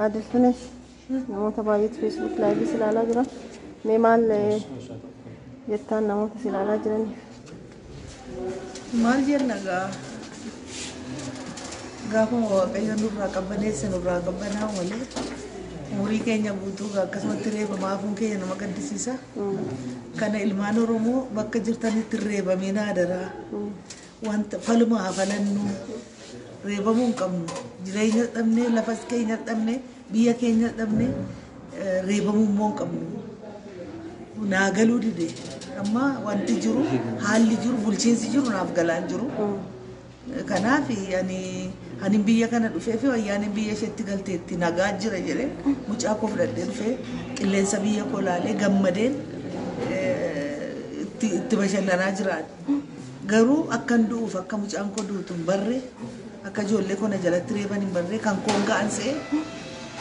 Aadiltunis namoota baay'eetu Facebook live si ilaalaa jira. Mee maal jettaan namoota si ilaalaa jiraniif? Maal jenna gaa, gaafuma Waaqayyo nurraa qabbaneesse nurraa qabbanaa malee, umurii keenya guutuu akkasumatti reebamaa hafuun keenya nama gaddisiisa. Kana ilmaan Oromoo bakka jirtanitti reebamee adaraa. Wanta faluma haa falannu, reebamuu hin qabnu. Jireenya dhabnee, lafas keenya dhabnee, biyya keenya dhabnee, reebamuu immoo hin qabnu. Naa galuu dide. Amma wanti jiru, haalli jiru, bulchiinsi jiru naaf galaan jiru. Kanaaf ani biyya kana dhufee fi wayyaaniin biyya isheetti galteetti nagaa jira jedhee mucaa koo fudhadhee dhufee qilleensa biyya koo laalee gammadeen itti bashannanaa jiraadha. Garuu akkan du'uuf akka mucaan koo duutu hin barre, akka ijoollee koo na jalatti reeban hin barre, kan koon ga'an se'e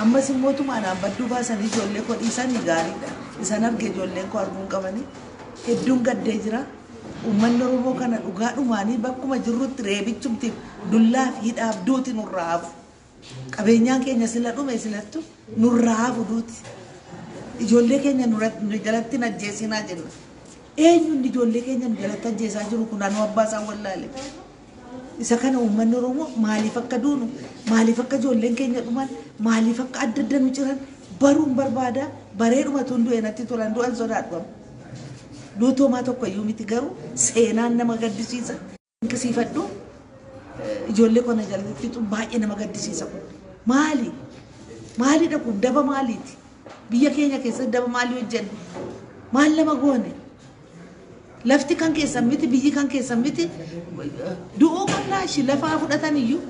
ammas immoo tuma anaan badduu baasanii ijoollee koo dhiisanii gaariidha. Isaan arge ijoolleen koo arguun qabanii hedduun gaddee jira. Uummanni Oromoo kana dhugaa dhumaanii bakkuma jirrutti reebichumtiif dullaa fi hidhaaf duuti nurraa hafu. Qabeenyaan keenya sila dhume silattu nurraa hafu duuti. Ijoollee keenya nu jalatti hin ajjeesinaa jenna. Eenyuun ijoollee keenya nu jalatti ajjeesaa jiru kun anuu abbaa isaan wallaale. Isa kana uummanni Oromoo maaliif akka duunu, maaliif akka ijoolleen keenya dhuman, maaliif akka adda adda nu ciran baruun barbaada. Bareeduma tun du'e natti tolan, du'an sodaadhu. Duutuu homaa tokko iyyuu miti, garuu seenaan nama gaddisiisa. Dinqisiifadhu, ijoollee kana jalatti fixuun baay'ee nama gaddisiisa kun. Maali? Maalidha kun? Daba maaliiti? Biyya keenya keessatti daba maalii hojjennu? Maal nama goone? Lafti kan keessan miti, biyyi kan keessan miti. Du'uu qabnaa ishii lafaa fudhatan iyyuu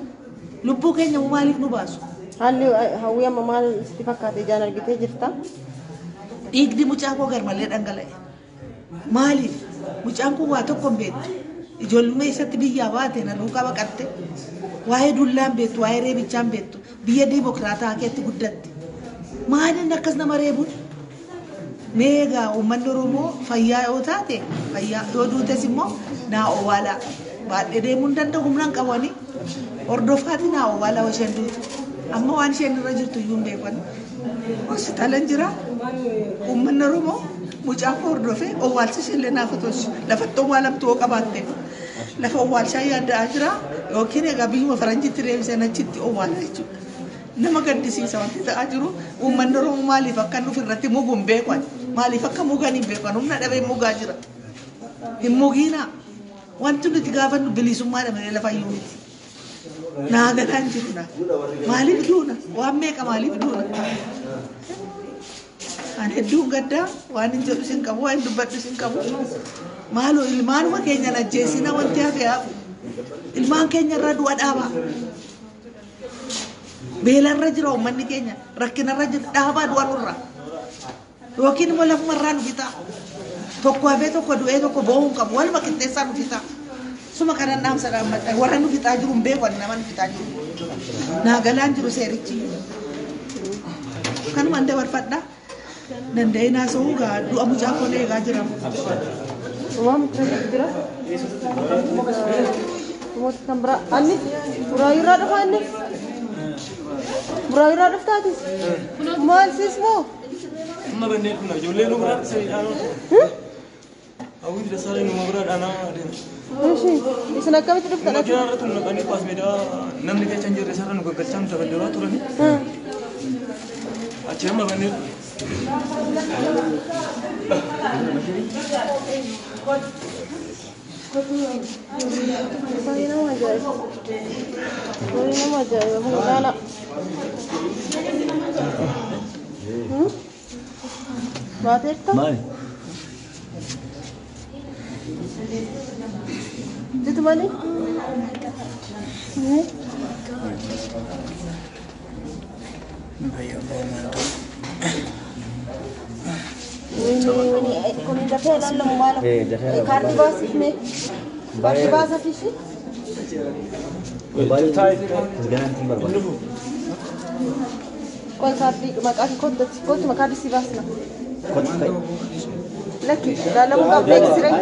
lubbuu keenya maaliif nu baasu? Haalli hawwii amma maal sitti fakkaate, ijaan argitee jirta? Dhiigni mucaa koo garmalee dhangala'e. Maaliif? Mucaan kun waa tokko hin beektu. Ijoollummaa isatti biyyaa baate na duukaa baqatte. Waa'ee dullaan beektu, waa'ee reebichaan beektu. Biyya diimokiraataa keetti guddatte. Maaliin akkas nama reebuun? Mee egaa uummanni Oromoo fayyaa yoo taate fayyaa, yoo duutes immoo naa owwaalaa. Baadhee deemuu hin danda'u, humna hin qabanii. Hordofaati naa owwaalaa isheen duutu. Amma waan isheen irra jirtu iyyuu hin beekan. Hospitaalan jira. Uummanni Oromoo mucaa koo hordofee owwaalcha ishee illee naaf tolchu. Lafatti owwaalamtu yoo qabaatte. Lafa owwaalchaa yaadda'aa jira. Yookiin egaa biyyuma faranjitti deebiseen achitti owwaala jechuudha. Nama gaddisiisa wanti ta'aa jiru. Uummanni Oromoo maaliif akka nuuf irratti mugu hin beekan. Maaliif akka mugan hin beekan. Humna dhabee mugaa jira. Hin mugiinaa. Wanti nuti gaafannu bilisummaadha malee lafa iyyuu miti. Naa galaan jiru na. Maaliif duuna? Waan meeqa maaliif duuna? Ani hedduun gaddaa, waan hin jedhu sin qabu, waan hin dubbadhu sin qabu. Maaloo ilmaanuma keenya ajjeesina, wanti hafe hafu. Ilmaan keenya irraa du'a dhaabaa. Beelarra jira uummanni keenya, rakkinarra jira, dhaabaa du'a nurra. Yookiin immoo lafumarraa nu fixaa. Tokko hafee tokko du'ee tokko boo'uu hin qabu, waluma qixxeessaa nu fixaa. Suma kanan dhaamsa dhaammadha. Warra nu fixaa jiru hin beeku, nama nu fixaa jiru. Naa galaan jiru seerichi. Kanumaan dabarfadha. Danda'ee naasa'uu gaa du'a mucaa koo eegaa jira. Waan jira. Namoota kan biraa. Anni Buraayyuurraa dhufa inni. Buraayyuurraa dhuftaatis? Maal siis moo? Amma bannee dhufna, ijoollee nu biraatti sadiidhaan. Hawwii Dasaalee numa bira dhaanaa adeema. Ishi isin akkamitti dhuftan? Makiinaa irratti nu naqanii paas meedaa namni keessa hin jirre isarra nu gaggalchaa nu tabaddabaa turani. Achi amma bannee dhufna. Baay'ee nama ajaa'iba. Baay'ee nama ajaa'iba. Kun ilaala. Baateerta? Maali? Jitu malee? Kun dafee ilaalamu maala? Dafee ilaalamu. Kaardii baasiif mee? Kaardii baasaaf ishee? Ganaan hin barbaadu. Qoy, kaardii maqaa kee kottu kottu, kaardii si baasna. Kottu fa'i. Lakki, ilaalamuu qabda, X-ray.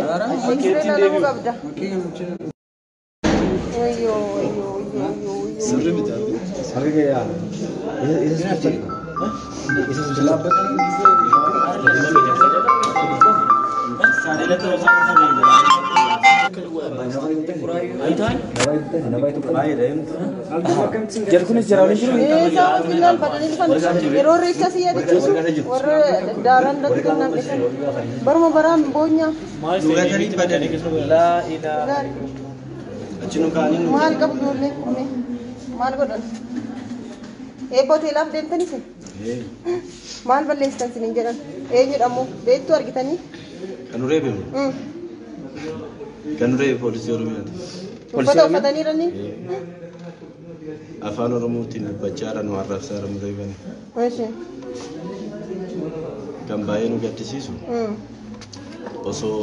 X-ray ilaalamuu qabda. Wayyoo wayyoo wayyoo wayyoo. Harka Yeroo reessa si yaadachiisu warra daaraan irratti kennan baruma baraan boonya. Maal qabu ijoolleen kunneen maal godhan? Eebba hoteelaaf deemtanis maal balleessitan isiniin jedhan eenyudha ammoo beektuu argitanii? Kan nuree beeku? Kan nuree poolisii Oromiyaati. Uffata uffataniirani? Afaan Oromootiin dubbachaa jiran nu arrabsaa jiran nuree bane. Kan baay'ee nu gaddisiisu osoo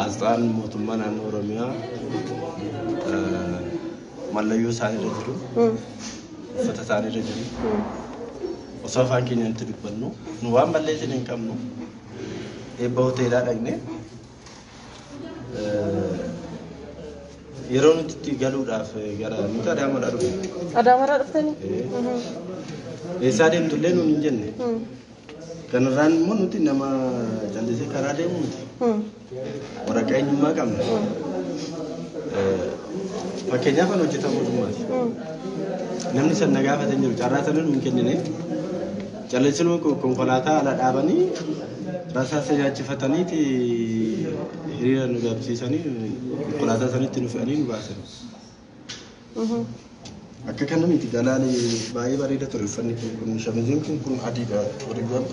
asxaan mootummaa naannoo Oromiyaa mallayyoo isaaniirra jiru, uffata isaaniirra jiru, osoo afaan keenyatti dubbannu nu waan balleessine hin qabnu eebba hoteelaa dhaqne yeroo nuti itti galuudhaaf gara nuti Adaamaadhaa dhufne. Adaamarraa dhuftanii? Eessaa deemtullee nuun hin jenne. Kanarraan immoo nuti nama callisee karaa deemu miti. Waraqaa eenyummaa qabna. Fakkeenyaaf kan hojjetaa mootummaati. Namni san na gaafate hin jiru carraa sana nuun kennine. Callisinuu konkolaataa ala dhaabanii rasaasa nyaachifataniiti hiriira nu gaabsiisanii konkolaataa sanitti nu fe'anii nu baasan. Akka kana miti galaani baay'ee bareeda ture uffanni kun shamiziin kun adiidha horiiwwan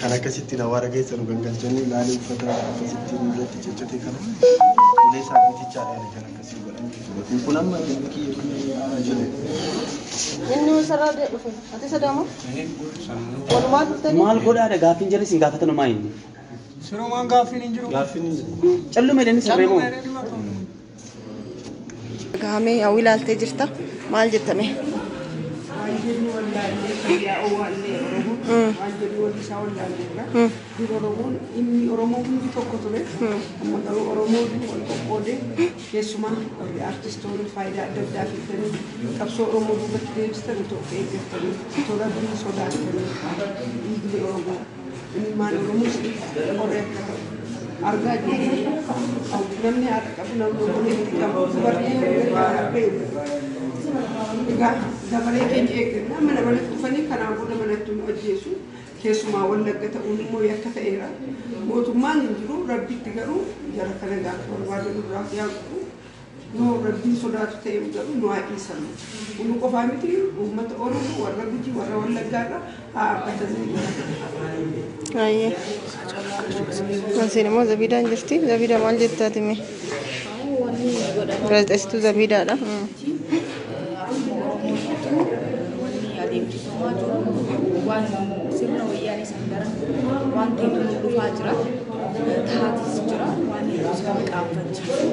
kan akkasittiin awwaara keessa nu gangalchanii ilaalee uffata akkasittiin irratti ciccite kana ulee isaa bitichaadhaan kan akkasii godhan jechuudha. Kun amma kiyya kun jiru. Inni sarara dhufe. Ati sadamoo? Walumaa dhuftanii? Maal godhaadha gaaffiin jarri isin gaafatan homaa inni? Sirumaan gaaffiin hin jiru. Gaaffiin hin jiru. Calluma jedhanii sirree moo? Gahamee hawwi ilaaltee jirta. Maal jettame? Waan jennu wallaallee fayyaa owwaallee Oromoon waan jennu walli isaa wallaalleerra. Dur Oromoon inni Oromoo hundi tokko ture. Amma garuu Oromoon wal qoqqoodee keessumaa warri artistoonni faayidaa adda addaa fiddanii qabsoo Oromoo duubatti deebistan otoo of eeggattanii otoo rabbiin sodaattanii dhiigni Oromoo ilmaan Oromoos qoree akka ta'u argaa jirru. Namni haadha qabu namni obboleettii qabu dubartii beeku. Egaa dabaree keenya eegganna mana manatti dhufanii kanaan booda manatti nu ajjeesu keessumaa Wallagga ta'uun immoo yakka ta'eera. Mootummaan hin jiru rabbitti garuu jara kana gaafa barbaadan nurraa yaaqu nu rabbiin sodaatu ta'e garuu nu haa dhiisan. Nu qofaa miti uummata Oromoo warra Gujii warra Wallaggaarra haa dhaabbatanii. Ayyee. Asiin immoo Zabiidaan jirti. Zabiida maal jettaati mee? Gaazexeessituu Zabiidaadha. Wanni adeemsifamaa jiru waan sirna wayyaanee san daran waan ta'etu nu dhufaa jira. Taatis jira waan hedduu isaan qaanfachiisu.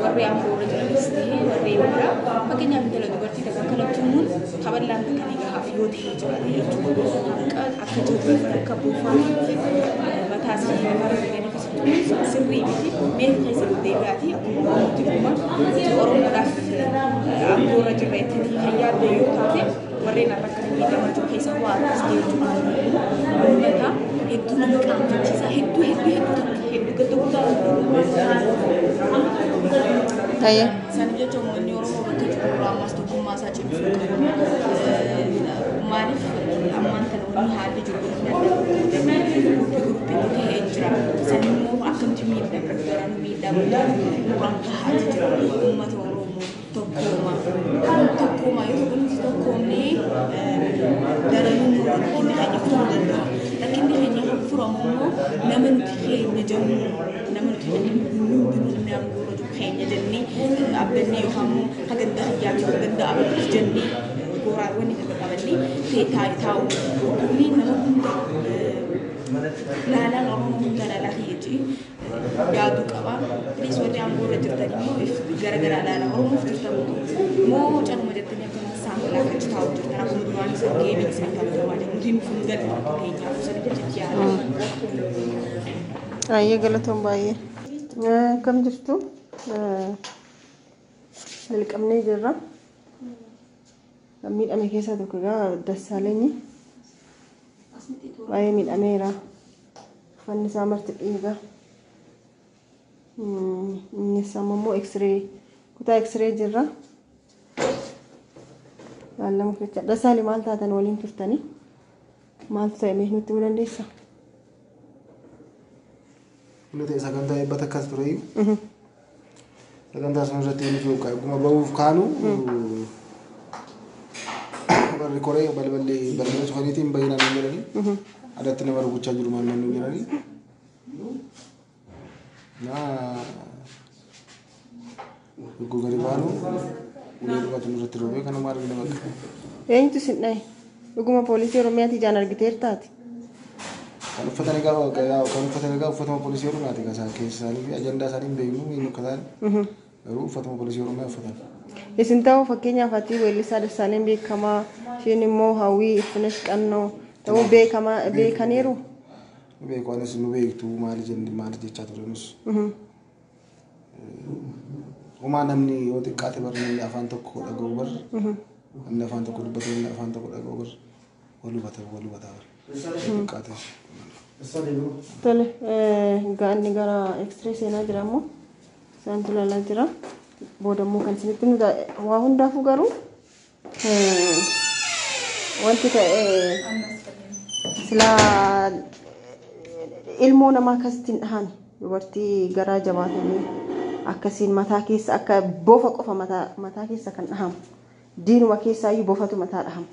Warri aangoorra jiranis ta'ee warri biraa fakkeenyaaf intala dubartii takka akkana tumuun kaballaan takka ni gahaaf yoo ta'e jiraate jechuudha. Akka akka jabbiitti akka boofaatti mataa isii gadi akkasitti tumuun sirrii miti. Mee keessa deebi'aati akkuma Oromootti dhuguma Oromoodhaaf aangoorra jirra jettanii kan yaadde yoo taate warreen har'a akkana miidhamaa jiru keessaa waa artist jechuudha. Uummata hedduu nama qaanfachiisa hedduu hedduu hedduu takka hedduu gadda guddaa. Ayyee. Saniif jecha uummanni Oromoo bakka jiru irraa ammas tokkummaa isaa cimsuu qaba. Maaliif ammaan kana wanni haalli jiru namni adda qoqqoodamee guruppii guruppiitti ta'ee jira. San immoo akkamitti miidhaa daran miidhaa guddaa nurraan gahaati jira. Uummata Oromoo tokkooma. Tokkooma yoo tokko nuti tokkoomnee daranuu rakkinni keenya furuu danda'a. Rakkinni keenya kan furamu immoo nama nuti keenya jennu nama nuti hundinuu namni aangoorra jiru keenya jennee dhaabbannee yookaan immoo haganda kiyyaati haganda abaluuf jennee gooraawwan takka qabannee taa'u. Dhukkubni nama hunda laalaan Oromoo hunda laalaa kiyya jedhee yaaduu qaba. Please warri aangoorra jirtan immoo if garagaraa laalaa Oromoof jirtan moo caluma jettanii akkanatti saambalaa kan taa'u jirtan akkuma duraan isaan geemiin isaan taphatamaa jiru nuti nuuf hin galle bakka keenyaaf sana jecha yaada. Ayyee galatoon baay'ee. Akkam jirtu? Jalqabnee jirra. Kan miidhame keessaa tokko egaa Dassaalenyi baay'ee miidhameera. Uffanni isaa marti dhiiga. Innis amma immoo X-ray kutaa X-ray jirra. Laallamuuf jecha. Dassaale, maal taatan waliin turtanii? Maaltu ta'e, mee nutti himuu dandeessaa? Inni ta'e sagantaa eebba takkas tureyyuu. Sagantaa sun irratti nuti eeguma bahuuf kaanu warri koree balballi balbala cufaniitiin baay'inaan hin jedhanii, alatti nama rukuchaa jiru, maal maal jedhanii. Naa yogguu gadi baanu ulee dhugatu nurratti roobee kanuma argina bakka. Eenyutu isin dhahe? Dhuguma poolisii Oromiyaati ijaan argiteertaati? Kan uffatan egaa uffatuma poolisii Oromiyaati kan isaan keessa isaanii fi ajandaa isaanii hin beeknu, eenyu akka ta'an, garuu uffatuma poolisii Oromiyaa uffatan. Isin ta'uu, fakkeenyaaf ati weellisaa Dassaaleen beekamaa, isheen immoo Hawwii Ilfinesh Qannoo ta'uu beekamaa beekaniiru. Nu beeku, anis nu beektu maali jenne maali jechaa ture nus. Homaa namni yoo xiqqaate bar namni afaan tokko dhaga'u bar, namni afaan tokko dubbatu, namni afaan tokko dhaga'u bar wal hubata, wal hubata bar. Yoo xiqqaate. Tole, gaanni gara X-ray seenaa jira immoo isaantu ilaalaa jira. Booda immoo kan isinitti nu waa hundaafuu garuu wanti ta'e silaa ilmoo namaa akkasitti hin dhahan, dubartii garaa jabaatanii akkasiin mataa keessa akka bofa qofa mataa keessa kan dhahamu, diinuma keessaayyuu bofatu mataa dhahama.